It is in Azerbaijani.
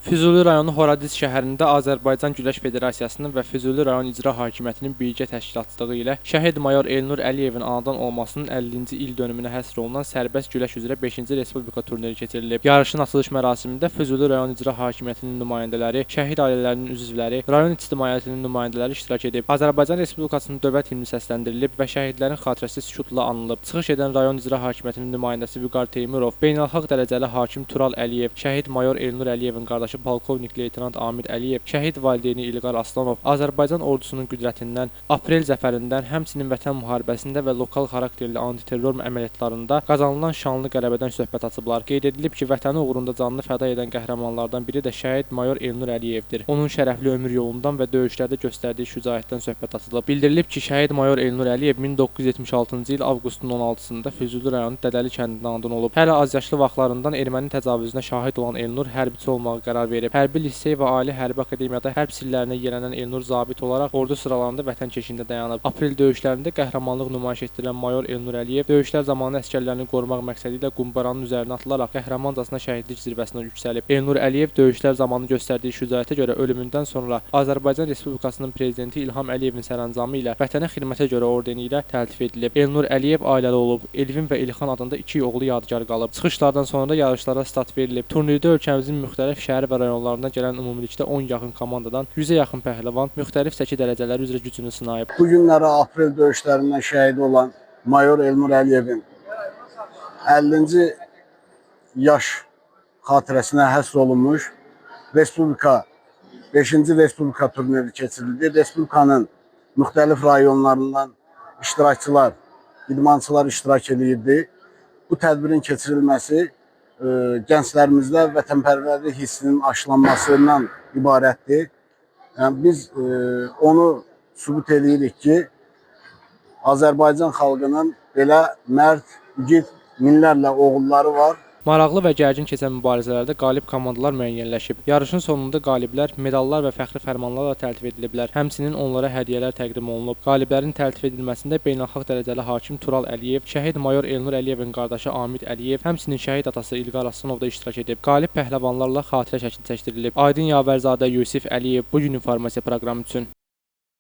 Füzuli rayonu Horadiz şəhərində Azərbaycan Güləş Federasiyasının və Füzuli rayon İcra Hakimiyyətinin birgə təşkilatçılığı ilə şəhid mayor Elnur Əliyevin anadan olmasının 50-ci il dönümünə həsr olunan sərbəst güləş üzrə 5-ci Respublika turniri keçirilib. Yarışın açılış mərasimində Füzuli rayon İcra Hakimiyyətinin nümayəndələri, şəhid ailələrinin üzvləri, rayon ictimaiyyətinin nümayəndələri iştirak edib. Azərbaycan Respublikasının dövlət himni səsləndirilib və şəhidlərin xatirəsi sükutla anılıb. Çıxış edən rayon İcra Hakimiyyətinin nümayəndəsi Vüqar Teymurov, beynəlxalq dərəcəli hakim Tural Əliyev, şəhid mayor Elnur Əliyevin qardaşı polkovnik leytenant Amid Əliyev, şəhid valideyni İlqar Aslanov, Azərbaycan ordusunun qüdrətindən, aprel zəfərindən, həmçinin Vətən müharibəsində və lokal xarakterli antiterror əməliyyatlarında qazanılan şanlı qələbədən söhbət açıblar. Qeyd edilib ki, vətəni uğrunda canını fəda edən qəhrəmanlardan biri də şəhid mayor Elnur Əliyevdir. Onun şərəfli ömür yolundan və döyüşlərdə göstərdiyi şücaətdən söhbət açılıb. Bildirilib ki, şəhid mayor Elnur Əliyev 1976-cı il avqustun 16-sında Füzuli rayonu Dədəli kəndində anadan olub. Hələ azyaşlı vaxtlarından erməni təcavüzünə şahid olan Elnur hərbiçi olmağa qərar verib. Hərbi lisey və Ali Hərbi Akademiyada hərb sirlərinə yiyələnən Elnur zabit olaraq ordu sıralarında vətən keşiyində dayanıb. Aprel döyüşlərində qəhrəmanlıq nümayiş etdirən mayor Elnur Əliyev döyüşlər zamanı əsgərlərini qorumaq məqsədi ilə qumbaranın üzərinə atılaraq qəhrəmancasına şəhidlik zirvəsinə yüksəlib. Elnur Əliyev döyüşlər zamanı göstərdiyi şücaətə görə ölümündən sonra Azərbaycan Respublikasının prezidenti İlham Əliyevin sərəncamı ilə Vətənə xidmətə görə ordeni ilə təltif edilib. Elnur Əliyev ailəli olub. Elvin və İlxan adında iki oğlu yadigar qalıb. Çıxışlardan sonra yarışlara start verilib. Turnirdə ölkəmizin müxtəlif şəhər və rayonlarından gələn ümumilikdə 10 yaxın komandadan 100-ə yaxın pəhləvan müxtəlif səki dərəcələri üzrə gücünü sınayıb. Bu günləri aprel döyüşlərindən şəhid olan mayor Elnur Əliyevin 50-ci yaş xatirəsinə həsr olunmuş Respublika 5-ci Respublika turniri keçirildi. Respublikanın müxtəlif rayonlarından iştirakçılar, idmançılar iştirak edirdi. Bu tədbirin keçirilməsi gənclərimizdə vətənpərvərlik hissinin aşılanmasından ibarətdir. Yəni biz onu sübut eləyirik ki, Azərbaycan xalqının belə mərd, igid minlərlə oğulları var. Maraqlı və gərgin keçən mübarizələrdə qalib komandalar müəyyənləşib. Yarışın sonunda qaliblər medallar və fəxri fərmanlarla təltif ediliblər. Həmçinin onlara hədiyyələr təqdim olunub. Qaliblərin təltif edilməsində beynəlxalq dərəcəli hakim Tural Əliyev, şəhid mayor Elnur Əliyevin qardaşı Amid Əliyev, həmçinin şəhid atası İlqar Aslanov da iştirak edib. Qalib pəhləvanlarla xatirə şəkli çəkdirilib. Aydın Yavərzadə, Yusif Əliyev, Bu gün informasiya proqramı üçün.